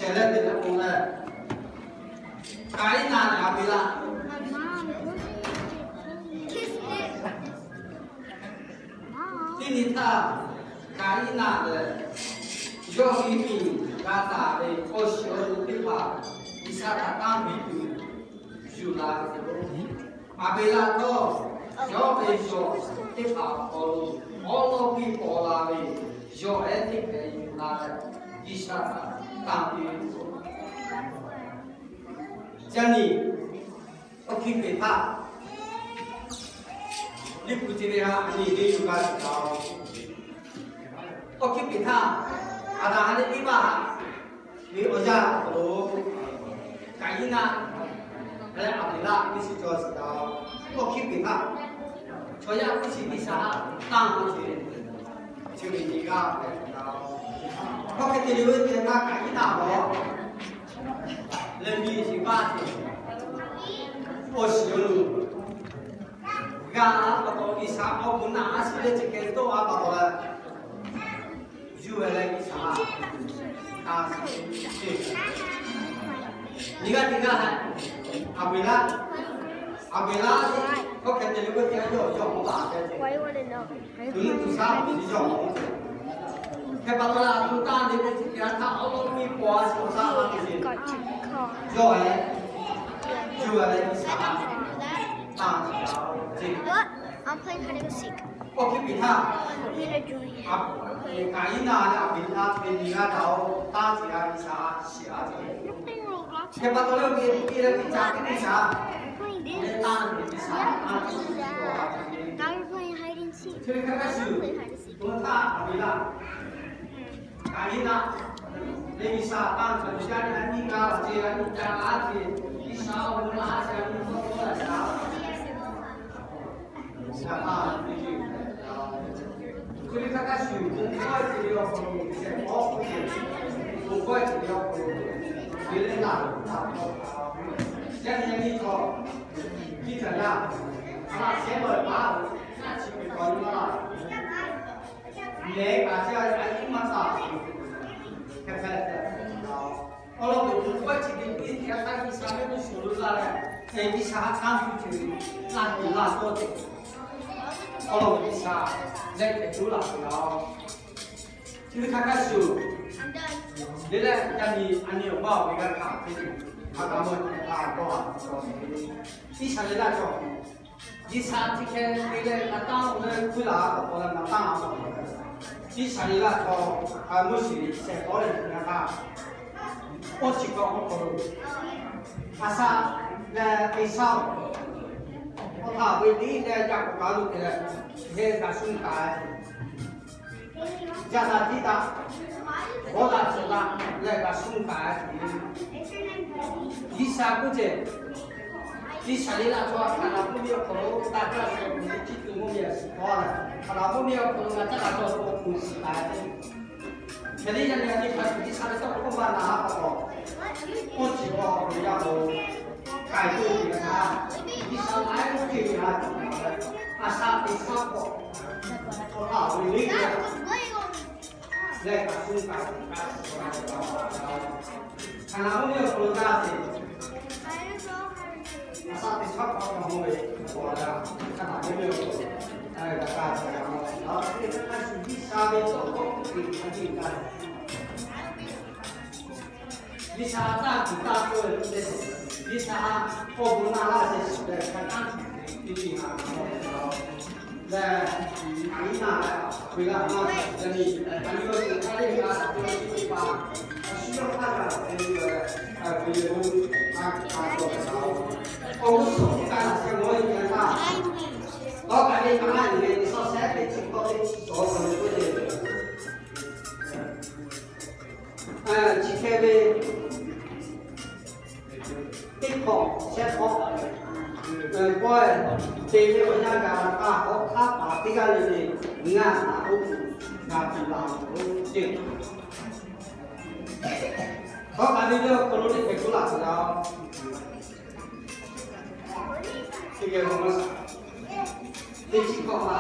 Leh te leh k'o leh, Kaˍiˉnaˆ leh Aˍbeˍlaˆ. Teˇ nyi htaˇ, Kaˍiˉnaˆ lehˬ, yawˇ ve miˬ g'a taˍ ve awˬ shiˍ awˬ nu teˇ hpaˍ G'uiˬsha htaꞈ tanˇ piˇ tuˬ yuˬ la ve yoˬ. Aˍbeˍlaˆ htawˇ, yawˇ ve yawˬ teˇ hpaˍ awˬ hk'aw lo awˉ lawˉ piˇ paw la ve yawˬ ehˉ teˇ hkeh yuˬ la leh, G'uiˬsha htaꞈ tanˇ piˇ ve yoˬ. Yaˇ nyi, awˬ hkiˇ peˍ htaˇ, liꞈ hpu te ve ha nyi te yuˬ g'a tuˬ taˍ-oˬ. Awˬ hkiˇ peˍ htaˇ, Aˍdanˍ ha leh Eˇvaˇ ve awˬ yanˇ awˬ hk'aw lo, Kaˍiˉnaˆ leh Aˍbeˍlaˆ ve suhˍ cawˬ suhˍ taˍ-oˬ. Awˬ hkiˇ peˍ htaˇ, chaw yaˇ hpu shi G'uiˬsha htaꞈ tanˇ ve ce, chi ve nyi g'aˇ hpehꞈ taˍ-oˬ. Hk'aw hk'e te leh ve teˇ htaˇ Kaˍiˉnaˆ lehˬ, leh miˬ shiˍ baˆ ce, awˬ shiˍ awˬ nu g'a a pa taw, G'uiˬsha awˬ bon naꞈ a shiˍ leh chi hk'e tawˆ a pa taw leh, yuˬ ve leh G'uiˬsha a, a, ce. Nyi g'aˇ teˇ g'aˇ leh, Aˍbeˍlaˆ, Aˍbeˍlaˆ, hk'aw hk'e te leh ve teˇ htaˇ yawˇ yawˇ hk'aw taˍ ve ce. Tuˬ nuˇ tuˬ shaˉ tuˬ yawˇ hk'aw ce. Hk'e pa taw leh, a tuˬ taˇ ve teˇ htaˇ awˉ lawˉ piˇ paw a shiˍ shaˉ tuˬ ce. Yawˇ leh, yuˬ ve leh G'uiˬsha a, a, ce. Awˬ hkiˇ peˍ htaˇ, Kaˍiˉnaˆ leh Aˍbeˍlaˆ ve nyi g'aˇ taˍ-oˬ, tanˇ ce a G'uiˬsha a shiˍ a ce. Hk'e pa taw leh ve teˇ leh teˇ ca teˇ teˇ ca leh tanˇ ve G'uiˬsha a ce. Chi ve hk'a hk'a shuˍ, to htaˇ Aˍbeˍlaˆ, Kaˍiˉnaˆ leh G'uiˬsha tanˇ ve yaˇ nyi a nyi g'a ce, a nyi ca a ce, G'uiˬsha awˬ bon a ce, a nyi tawˇ tawˇ la ca. Chi ve hk'a hk'a shuˍ, bon hkawˇ ce ve awˬ hk'aw lo, bon hkawˇ ce ve awˬ hk'aw lo, ve leh laˬ, laˬ k'o, yaˇ nyi a nyi chaw, nyiˇ htaꞈ yaˇ, a laꞈ shehˉ lawˬ paˉ, a chi ve k'awꞈ nyi ma laˇ. Leh kaꞈ ca a nyi maˇ taˍ, hk'e hk'e leh, awˬ lawn k'o, bon hkawˇ chi ve teˇ htaˇ G'uiˬsha mehˆ g'uˇ suhˍ lo laˇ leh, G'uiˬsha htaꞈ tanˇ piˇ ce ve, laˇ tuˬ laˇ tawˇ ce. Awˬ lawn k'o G'uiˬsha leh hk'e tuˬ laˇ tuˬ laˇ-oˬ. Chi ve hk'a hk'a shuˍ, le leh yaˇ nyi a nyi awˬ maˇ awˬ ve g'a hkanˍ ve, a g'a mawˬ hkanˍ ve, Iˉsaˍreˍlaˆ chaw G'uiˬsha chi hk'e te leh g'a tanˇ ve hkui laˬ k'awꞈ k'awꞈ leh g'a tanˇ a. Iˉsaˍreˍlaˆ chaw Moˉseˍ shehˍ hpaw leh nyi g'a hkanˍ, awˬ chi kaꞈ awˬ hk'aw lo, a shaꞈ leh Eˍsaˇ, awˬ htaꞈ ve teˇ leh yaꞈ k'awꞈ g'a lo te leh, leh g'a shuˉ taˍ Yaꞈ hk'aˇ tiˉ htaꞈ, bawˇ daꞈ tcuh daꞈ leh g'a shuˉ taˍ ce. G'uiˬsha k'oˆ ce, Iˉsaˍreˍlaˆ chaw Hkaˍnanˍ mvuhˇmiˬ awˬ hk'aw lo taˇ caˇ shuˍ kuˬ ve chi tuˬ mvuhˇmiˬ a shiˍ k'awˇ leh, Hkaˍnanˍ mvuhˇmiˬ awˬ hk'aw lo g'a caˇ g'a cawˬ tuˬ awˬ hk'aw lo shiˍ taˍ ce. Hk'e te yaˇ nyi a nyi hk'a shuˍ G'uiˬsha ve tawˇ hkawˇ maˇ na haˉ pa taw, oˇ chi k'awˇ ve yaˇ k'o, k'ai tuˬ ve htaˇ, G'uiˬsha laiˉ ceuˬ ve a shaꞈ teꞈ shaˉ k'awꞈ, k'awꞈ taˍ ve le, leh kaꞈ shu k'ai, Hkaˍnanˍ mvuhˇmiˬ awˬ hk'aw lo gaˇ ve, a shaꞈ teꞈ shaˉ k'awꞈ taˍ ve, Hkaˍnanˍ mvuhˇmiˬ awˬ hk'aw lo gaˇ ve, a shu G'uiˬsha ve tawˇ hkawˇ hk'e te hk'a te gaˇ ve. G'uiˬsha taˇ kuˬ taˇ k'oˆ ve le, G'uiˬsha k'awꞈ bon naˆ laˇ ve shiˍ leh hk'a taˇ kuˬ teˇ ceuˬ na leh, a iˉ naˆ leh ve g'a maˇ yaꞈ nyi, a nyi awˬ to hk'aˇ le g'a ve teˇ hpaˍ, a shu yawˇ hk'aˇ g'a ve teˇ ceuˬ, a ve le, a hk'a cawˬ ve a, awˬ g'uˇ suhˍ hk'oˆ kaꞈ laꞈ sheh mawˇ ve htaˇ, tawˇ kaꞈ ve kaꞈ maˇ yuˬ ve shaw shehˉ teˇ chi tawˇ teˇ chi cawˬ ve k'oˆ ve, chi hk'e ve teˇ hkawꞈ shehˆ hkawꞈ pawehˇ te ve awˬ yanˇ gaˬ a k'awꞈ hk'aˉ paˍ teˇ g'aˇ le le ngaˬ a k'oˆ tuˬ g'a tuˬ laˬ ve ceˇ. Tawˇ kaꞈ ve le awˬ hk'aw lo teˇ hkeh k'oˆ laˬ tuˬ laˇ-oˬ. Teˇ geh maˇ shaˍ, teˇ chi hkawꞈ ma,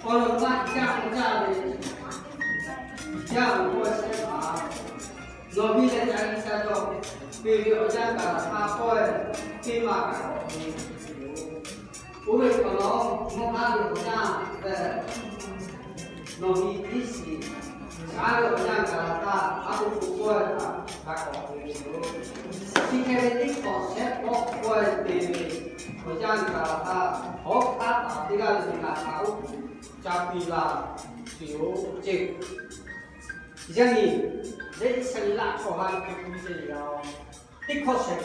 awˬ lawn maˇ caˇ k'o caˇ ve, caˇ ve k'o shehˆ ma Nawˬ hui leh ca i ca cawˬ, te ve awˬ yanˇ kaꞈ laˬ htaˇ pawehˇ teˇ maˇ kaꞈ k'awꞈ te ve yoˬ. Oˇ ve hk'awꞈ nawˉ, mvuhˇ haˉ ve awˬ yanˇ lehˬ, nawˬ hui iˉ shiˍ shaˉ ve awˬ yanˇ kaꞈ laˬ htaˇ, aˉ po k'o pawehˇ kaꞈ g'a k'awꞈ te ve yoˬ. Chi hk'e ve teˇ hkawꞈ shehˆ pawˆ pawehˇ te ve awˬ yanˇ kaꞈ laˬ htaˇ, hawˉ hk'aˉ taˍ teˇ g'aˇ le le ngaˬ htaꞈ oˉ k'oˍ ca piˇ laˇ tuˬ yoˬ ceˇ. Yaꞈ nyi, leh Iˉsaˍreˍlaˆ chaw ha hk'e k'oˆ ve ceˇ le, teˇ hkawˇ shehˍ